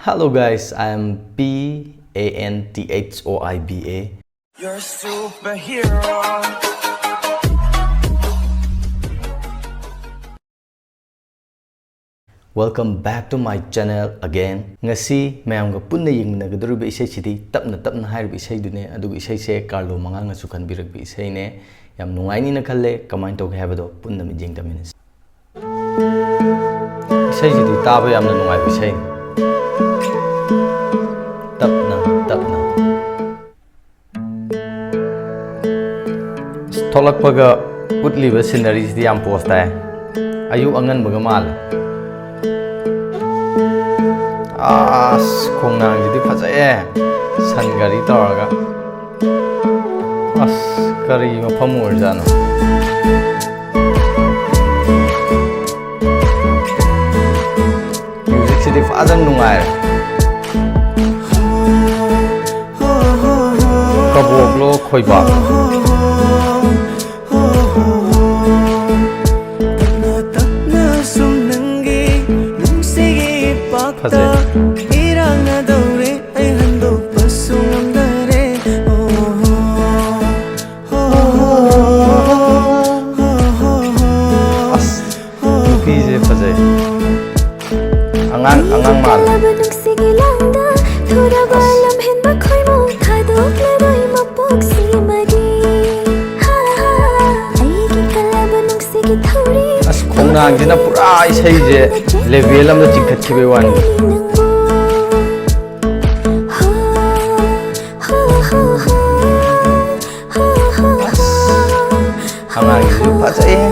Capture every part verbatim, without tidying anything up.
Hello guys, I am P A N T H O I B A. You're a superhero. Welcome back to my channel again. ꯉꯁꯤ ꯃꯌꯥꯝꯒ ꯄꯨꯟꯅ ꯌꯦꯡꯃꯤꯟꯅꯒꯗꯧꯔꯤꯕ ꯏꯁꯩꯁꯤꯗꯤ ꯇꯞꯅ ꯇꯞꯅ ꯍꯥꯏꯔꯤꯕ ꯏꯁꯩꯗꯨꯅꯦ, ꯑꯗꯨꯒ ꯏꯁꯩꯁꯦ ꯀꯥꯔꯂꯣ ꯃꯉꯥꯡꯅꯁꯨ ꯈꯟꯕꯤꯔꯛꯄ ꯏꯁꯩꯅꯦ꯫ ꯌꯥꯝ ꯅꯨꯡꯉꯥꯏꯅꯤꯅ ꯈꯜꯂꯦ꯫ ꯀꯃꯥꯏꯅ ꯇꯧꯒꯦ ꯍꯥꯏꯕꯗꯣ ꯄꯨꯟꯅ ꯃꯤꯠꯌꯦꯡ ꯇꯝꯃꯤꯟꯅꯁꯤ꯫ ꯏꯁꯩꯁꯤꯗꯤ ꯇꯥꯕ ꯌꯥꯝꯅ ꯅꯨꯡꯉꯥꯏꯕ ꯏꯁꯩꯅꯤ꯫ ꯇꯞꯅ ꯇꯞꯅ꯫ ꯑꯁ, ꯊꯣꯛꯂꯛꯄꯒ ꯎꯠꯂꯤꯕ sceneryꯁꯤꯗꯤ ꯌꯥꯝ pose ꯇꯥꯏ꯫ ꯑꯌꯨꯛ ꯑꯉꯟꯕꯒ ꯃꯥꯜꯂꯦ꯫ ꯑꯁ, ꯈꯣꯡꯅꯥꯡꯁꯤꯗꯤ ꯐꯖꯩꯌꯦ꯫ ꯁꯟ ꯒꯥꯔꯤ ꯇꯧꯔꯒ꯫ ꯑꯁ, ꯀꯔꯤ ꯃꯐꯝ ꯑꯣꯏꯔꯖꯥꯠꯅꯣ? Musicꯁꯤꯗꯤ ꯐꯖꯅ ꯅꯨꯡꯉꯥꯏꯔꯦ꯫ ꯀꯕꯣꯛꯂꯣ ꯈꯣꯏꯕꯥꯛ? ꯐꯖꯩ꯫ ꯑꯁ, ꯅꯨꯄꯤꯁꯦ ꯐꯖꯩ꯫ ꯑꯉꯥꯡ, ꯑꯉꯥꯡ ꯃꯥꯜꯂꯦ꯫ ꯑꯁ, ꯈꯣꯡꯅꯥꯡꯁꯤꯅ ꯄꯨꯔꯥ ꯏꯁꯩꯁꯦ level ꯑꯃꯗ ꯆꯤꯡꯈꯠꯈꯤꯕꯩ ꯋꯥꯅꯤ꯫ ꯑꯉꯥꯡꯁꯤꯁꯨ ꯐꯖꯩꯍꯦ꯫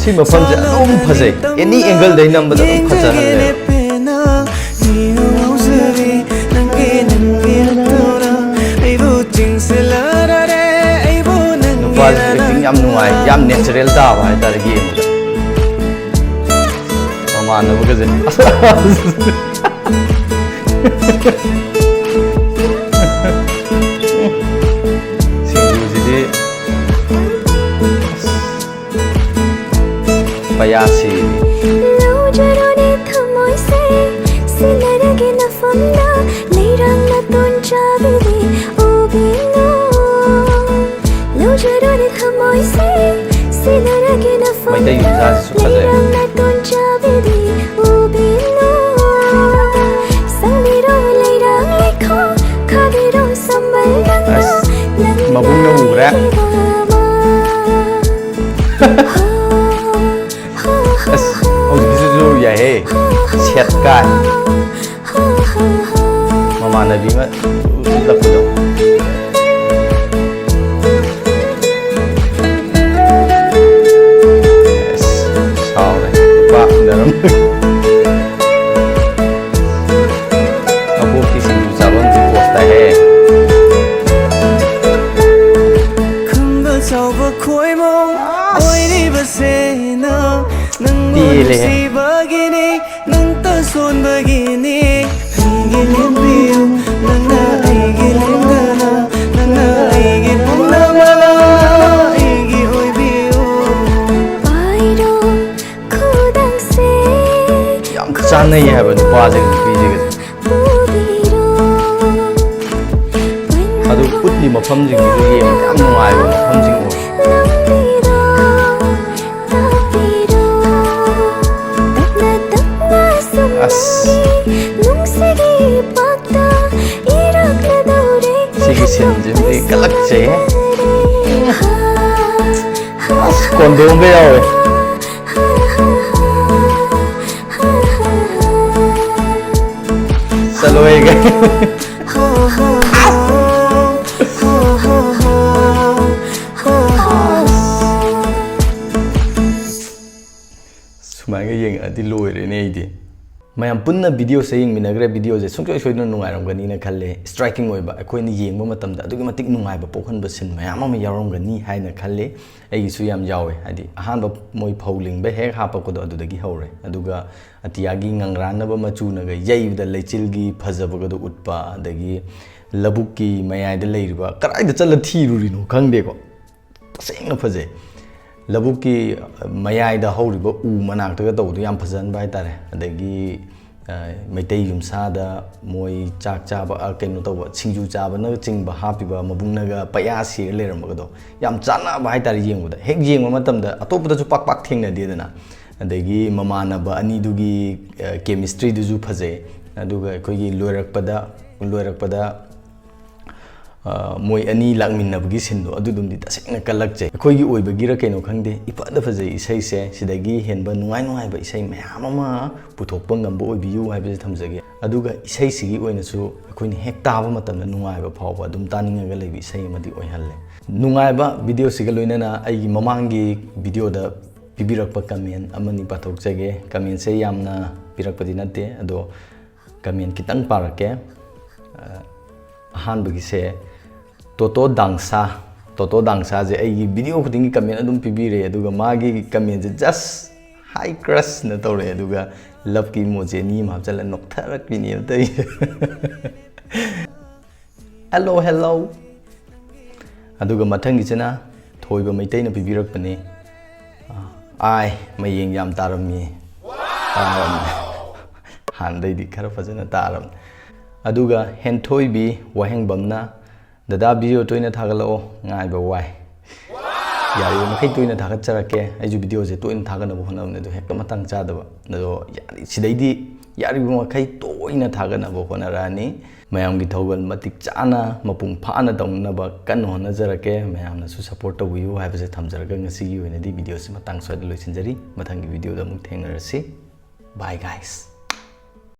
ꯁꯤ ꯃꯐꯝꯁꯦ ꯑꯗꯨꯝ ꯐꯖꯩ꯫ Any angleꯗꯩ ꯅꯝꯕꯗ ꯑꯗꯨꯝ ꯐꯖꯍꯜꯂꯦ꯫ ꯅꯨꯄꯥꯁꯦ acting ꯌꯥꯝ ꯅꯨꯡꯉꯥꯏ, ꯌꯥꯝ natural ꯇꯥꯕ ꯍꯥꯏꯇꯥꯔꯦ ꯌꯦꯡꯕꯗ꯫ ꯃꯃꯥꯟꯅꯕꯒꯁꯦ꯫ ꯁꯤꯡꯖꯨꯁꯤꯗꯤ꯫ ꯑꯁ꯫ ꯄꯌꯥꯁꯤ꯫ ꯂꯧꯖꯔꯣꯅꯦ ꯊꯃꯣꯏꯁꯦ, ꯁꯤꯟꯅꯔꯒꯦ ꯅꯐꯝꯗ, ꯂꯩꯔꯥꯡ ꯅꯥꯇꯣꯟ ꯆꯥꯕꯤꯔꯤ, ꯑꯣ ꯕꯦꯅꯨ꯫ ꯂꯧꯖꯔꯣꯅꯦ ꯊꯃꯣꯏꯁꯦ, ꯁꯤꯟꯅꯔꯒꯦ ꯃꯩꯇꯩ ꯅꯐꯝꯗ, ꯌꯨꯝꯁꯥꯁꯤꯁꯨ ꯐꯖꯩ꯫ ꯂꯩꯔꯥꯡ ꯅꯥꯇꯣꯟ ꯆꯥꯕꯤꯔꯤ, ꯑꯣ ꯕꯦꯅꯨ꯫ ꯁꯪꯕꯤꯔꯣ ꯂꯩꯔꯥꯡ ꯂꯩꯈꯣ, ꯈꯥꯕꯤꯔꯣ ꯁꯝꯕꯜ ꯅꯪꯅ, ꯑꯁ, ꯅꯪꯅ ꯃꯕꯨꯡꯅ ꯎꯈ꯭ꯔꯦ꯫ ꯑꯩꯒꯤ ꯕꯥꯃ꯫ ꯑꯁ, ꯍꯧꯖꯤꯛꯀꯤꯁꯤꯁꯨ ꯌꯥꯏꯍꯦ꯫ ꯁꯦꯠꯀꯥꯏ꯫ ꯃꯃꯥꯟꯅꯕꯤ ꯑꯃ ꯎꯠꯂꯛꯄꯗꯣ꯫ ꯑꯁ, ꯁꯥꯎꯔꯦ꯫ ꯅꯨꯄꯥ ꯎꯅꯔꯝꯕꯒꯤ꯫ ꯃꯕꯣꯛꯀꯤ ꯁꯤꯡꯖꯨ ꯆꯥꯐꯝꯁꯦ ꯄꯣꯁ ꯇꯥꯏꯍꯦ꯫ ꯈꯝꯕ ꯆꯥꯎꯕ ꯈꯣꯏꯃꯣ ꯑꯁ꯫ ꯑꯣꯏꯔꯤꯕꯁꯦ ꯅꯪ, ꯅꯪꯕꯨ ꯄꯦꯜꯂꯦꯍꯦ꯫ ꯅꯨꯡꯁꯤꯕꯒꯤꯅꯤ, ꯅꯪꯇ ꯁꯣꯟꯕꯒꯤꯅꯤ꯫ ꯑꯩꯒꯤ ꯂꯦꯝꯕꯤꯌꯨ, ꯅꯪꯅ ꯑꯩꯒꯤ ꯂꯦꯡꯒꯥꯅ, ꯅꯪꯅ ꯑꯩꯒꯤ ꯄꯨꯝꯅꯃꯛ ꯑꯩꯒꯤ ꯑꯣꯏꯕꯤꯌꯨ꯫ ꯄꯥꯏꯔꯣ ꯈꯨꯗꯥꯡꯁꯦ, ꯌꯥꯝ ꯆꯥꯟꯅꯩ ꯍꯥꯏꯕ ꯅꯨꯄꯥꯁꯤꯒ ꯅꯨꯄꯤꯁꯤꯒꯁꯦ꯫ ꯄꯨꯕꯤꯔꯣ꯫ ꯑꯗꯨ ꯎꯠꯂꯤ ꯃꯐꯝꯁꯤꯡꯗꯨꯁꯨ ꯌꯦꯡꯕꯗ ꯌꯥꯝ ꯅꯨꯡꯉꯥꯏꯕ ꯃꯐꯝꯁꯤꯡ ꯑꯣꯏ꯫ ꯂꯝꯕꯤꯗ ꯇꯥꯛꯄꯤꯔꯣ꯫ ꯇꯞꯅ ꯇꯞꯅ ꯁꯨꯝ ꯑꯁ꯫ ꯅꯪꯒꯤ ꯅꯨꯡꯁꯤꯒꯤ ꯏꯄꯥꯛꯇ ꯏꯔꯛꯂꯗꯧꯔꯦ꯫ ꯁꯤꯒꯤ ꯁꯤꯟꯁꯤꯃꯗꯤ ꯀꯜꯂꯛꯆꯩꯍꯦ꯫ ꯑꯁ, ꯀꯣꯟꯗꯣꯡꯒ ꯌꯥꯎꯋꯦ꯫ ꯆꯠꯂꯣꯍꯦ꯫ ꯁꯨꯃꯥꯏꯅ ꯌꯦꯡꯉꯛꯑꯗꯤ ꯂꯣꯏꯔꯦꯅꯦ ꯑꯩꯗꯤ꯫ ꯃꯌꯥꯝ ꯄꯨꯟꯅ ꯚꯤꯗꯤꯑꯣꯁꯦ ꯌꯦꯡꯃꯤꯟꯅꯈ꯭ꯔꯦ꯫ ꯚꯤꯗꯤꯑꯣꯁꯦ ꯁꯨꯡꯁꯣꯏ ꯁꯣꯏꯗꯅ ꯅꯨꯡꯉꯥꯏꯔꯝꯒꯅꯤꯅ ꯈꯜꯂꯦ꯫ ꯁ꯭ꯇ꯭ꯔꯥꯏꯀꯤꯡ ꯑꯣꯏꯕ, ꯑꯩꯈꯣꯏꯅ ꯌꯦꯡꯕ ꯃꯇꯝꯗ ꯑꯗꯨꯛꯀꯤ ꯃꯇꯤꯛ ꯅꯨꯡꯉꯥꯏꯕ ꯄꯣꯛꯍꯟꯕ ꯁꯤꯟ ꯃꯌꯥꯝ ꯑꯃ ꯌꯥꯎꯔꯝꯒꯅꯤ ꯍꯥꯏꯅ ꯈꯜꯂꯦ꯫ ꯑꯩꯒꯤꯁꯨ ꯌꯥꯝ ꯌꯥꯎꯋꯦ꯫ ꯍꯥꯏꯗꯤ, ꯑꯍꯥꯟꯕ ꯃꯣꯏ ꯐꯧ ꯂꯤꯡꯕ ꯍꯦꯛ ꯍꯥꯞꯄꯛꯄꯗꯣ, ꯑꯗꯨꯗꯒꯤ ꯍꯧꯔꯦ꯫ ꯑꯗꯨꯒ ꯑꯇꯤꯌꯥꯒꯤ ꯉꯪꯔꯥꯟꯅꯕ ꯃꯆꯨꯅꯒ ꯌꯩꯕꯗ ꯂꯩꯆꯤꯜꯒꯤ ꯐꯖꯕꯒꯗꯣ ꯎꯠꯄ, ꯑꯗꯒꯤ ꯂꯧꯕꯨꯛꯀꯤ ꯃꯌꯥꯏꯗ ꯂꯩꯔꯤꯕ, ꯀꯗꯥꯏꯗ ꯆꯠꯂ ꯊꯤꯔꯨꯔꯤꯅꯣ ꯈꯪꯗꯦꯀꯣ, ꯇꯁꯦꯡꯅ ꯐꯖꯩ꯫ ꯂꯧꯕꯨꯛꯀꯤ ꯃꯌꯥꯏꯗ ꯍꯧꯔꯤꯕ ꯎ ꯃꯅꯥꯛꯇꯒ ꯇꯧꯕꯗꯣ ꯌꯥꯝ ꯐꯖꯍꯟꯕ ꯍꯥꯏꯇꯥꯔꯦ꯫ ꯑꯗꯒꯤ, ꯑ, ꯃꯩꯇꯩ ꯌꯨꯝꯁꯥꯗ ꯃꯣꯏ ꯆꯥꯛ ꯆꯥꯕ, ꯑ, ꯀꯩꯅꯣ ꯇꯧꯕ, ꯁꯤꯡꯖꯨ ꯆꯥꯕꯅꯆꯤꯡꯕ ꯍꯥꯞꯄꯤꯕ, ꯃꯕꯨꯡꯅꯒ ꯄꯩꯌꯥ ꯁꯤꯔ ꯂꯩꯔꯝꯕꯒꯗꯣ ꯌꯥꯝ ꯆꯥꯟꯅꯕ ꯍꯥꯏꯇꯥꯔꯦ꯫ ꯌꯦꯡꯕꯗ, ꯍꯦꯛ ꯌꯦꯡꯕ ꯃꯇꯝꯗ ꯑꯇꯣꯞꯄꯗꯁꯨ ꯄꯥꯛ ꯄꯥꯛ ꯊꯦꯡꯅꯗꯦꯗꯅ꯫ ꯑꯗꯒꯤ ꯃꯃꯥꯟꯅꯕ ꯑꯅꯤꯗꯨꯒꯤ, ꯑ, ꯀꯦꯃꯤꯁꯇ꯭ꯔꯤꯗꯨꯁꯨ ꯐꯖꯩ꯫ ꯑꯗꯨꯒ ꯑꯩꯈꯣꯏꯒꯤ ꯂꯣꯏꯔꯛꯄꯗ, ꯂꯣꯏꯔꯛꯄꯗ, ꯑ, ꯃꯣꯏ ꯑꯅꯤ ꯂꯥꯛꯃꯤꯟꯅꯕꯒꯤ ꯁꯤꯟꯗꯣ, ꯑꯗꯨꯗꯨꯝꯗꯤ ꯇꯁꯦꯡꯅ ꯀꯜꯂꯛꯆꯩ꯫ ꯑꯩꯈꯣꯏꯒꯤ ꯑꯣꯏꯕꯒꯤꯔ ꯀꯩꯅꯣ ꯈꯪꯗꯦ, ꯏꯐꯗ ꯐꯖꯩ ꯏꯁꯩꯁꯦ꯫ ꯁꯤꯗꯒꯤ ꯍꯦꯟꯕ ꯅꯨꯡꯉꯥꯏ ꯅꯨꯡꯉꯥꯏꯕ ꯏꯁꯩ ꯃꯌꯥꯝ ꯑꯃ ꯄꯨꯊꯣꯛꯄ ꯉꯝꯕ ꯑꯣꯏꯕꯤꯌꯨ ꯍꯥꯏꯕꯁꯦ ꯊꯝꯖꯒꯦ꯫ ꯑꯗꯨꯒ ꯏꯁꯩꯁꯤꯒꯤ ꯑꯣꯏꯅꯁꯨ ꯑꯩꯈꯣꯏꯅ ꯍꯦꯛ ꯇꯥꯕ ꯃꯇꯝꯗ ꯅꯨꯡꯉꯥꯏꯕ ꯐꯥꯎꯕ ꯑꯗꯨꯝ ꯇꯥꯅꯤꯡꯉꯒ ꯂꯩꯕ ꯏꯁꯩ ꯑꯃꯗꯤ ꯑꯣꯏꯍꯜꯂꯦ꯫ ꯅꯨꯡꯉꯥꯏꯕ videoꯁꯤꯒ ꯂꯣꯏꯅꯅ ꯑꯩꯒꯤ ꯃꯃꯥꯡꯒꯤ videoꯗ ꯄꯤꯕꯤꯔꯛꯄ comment ꯑꯃꯅꯤ ꯄꯥꯊꯣꯛꯆꯒꯦ꯫ Commentꯁꯦ ꯌꯥꯝꯅ ꯄꯤꯔꯛꯄꯗꯤ ꯅꯠꯇꯦ, ꯑꯗꯣ comment ꯈꯤꯇꯪ ꯄꯥꯔꯛꯀꯦ꯫ ꯑ, ꯑꯍꯥꯟꯕꯒꯤꯁꯦ ꯇꯣꯇꯣ ꯗꯥꯡꯁꯥ꯫ ꯇꯣꯇꯣ ꯗꯥꯡꯁꯥꯁꯦ ꯑꯩꯒꯤ video ꯈꯨꯗꯤꯡꯒꯤ comment ꯑꯗꯨꯝ ꯄꯤꯕꯤꯔꯦ, ꯑꯗꯨꯒ ꯃꯥꯒꯤ commentꯁꯦ just "Hi crush"ꯅ ꯇꯧꯔꯛꯑꯦ, ꯑꯗꯨꯒ loveꯀꯤ emoji ꯑꯅꯤ ꯑꯃ ꯍꯥꯞꯆꯜꯂ ꯅꯣꯛꯊꯔꯛꯄꯤꯅꯦꯕ ꯇꯧꯔꯤꯁꯦ꯫ "Hello, hello"꯫ ꯑꯗꯨꯒ ꯃꯊꯪꯒꯤꯁꯤꯅ ꯊꯣꯏꯕ ꯃꯩꯇꯩꯅ ꯄꯤꯕꯤꯔꯛꯄꯅꯤ꯫ "ꯑꯥꯏ, ꯃꯌꯦꯡ ꯌꯥꯝ ꯇꯥꯔꯝꯃꯤ"꯫ ꯇꯥꯔꯝꯃꯤ꯫ ꯍꯥꯟꯅꯗꯩꯗꯤ ꯈꯔ ꯐꯖꯅ ꯇꯥꯔꯝꯅꯤ꯫ ꯑꯗꯨꯒ ꯍꯦꯟꯊꯣꯏꯕꯤ ꯋꯥꯍꯦꯡꯕꯝꯅ, "ꯗꯗꯥ, video ꯇꯣꯏꯅ ꯊꯥꯒꯠꯂꯛꯑꯣ, ꯉꯥꯏꯕ ꯋꯥꯏ"꯫ ꯌꯥꯔꯤꯕ ꯃꯈꯩ ꯇꯣꯏꯅ ꯊꯥꯒꯠꯆꯔꯛꯀꯦ꯫ ꯑꯩꯁꯨ videoꯁꯦ ꯇꯣꯏꯅ ꯊꯥꯒꯠꯅꯕ ꯍꯣꯠꯅꯕꯅꯦ, ꯑꯗꯣ ꯍꯦꯛꯇ ꯃꯇꯥꯡ ꯆꯥꯗꯕ꯫ ꯑꯗꯣ ꯌꯥꯔꯤ-, ꯁꯤꯗꯩꯗꯤ ꯌꯥꯔꯤꯕ ꯃꯈꯩ ꯇꯣꯏꯅ ꯊꯥꯒꯠꯅꯕ ꯍꯣꯠꯅꯔꯛꯑꯅꯤ꯫ ꯃꯌꯥꯝꯒꯤ ꯊꯧꯒꯜ ꯃꯇꯤꯛ ꯆꯥꯅ, ꯃꯄꯨꯡ ꯐꯥꯅ ꯇꯧꯅꯅꯕ ꯀꯟꯅ ꯍꯣꯠꯅꯖꯔꯛꯀꯦ꯫ ꯃꯌꯥꯝꯅꯁꯨ support ꯇꯧꯕꯤꯌꯨ ꯍꯥꯏꯕꯁꯦ ꯊꯝꯖꯔꯒ ꯉꯁꯤꯒꯤ ꯑꯣꯏꯅꯗꯤ videoꯁꯤ ꯃꯇꯥꯡ ꯁ꯭ꯋꯥꯏꯗ ꯂꯣꯏꯁꯤꯟꯖꯔꯤ꯫ ꯃꯊꯪꯒꯤ videoꯗ ꯑꯃꯨꯛ ꯊꯦꯡꯅꯔꯁꯤ꯫ Bye guys꯫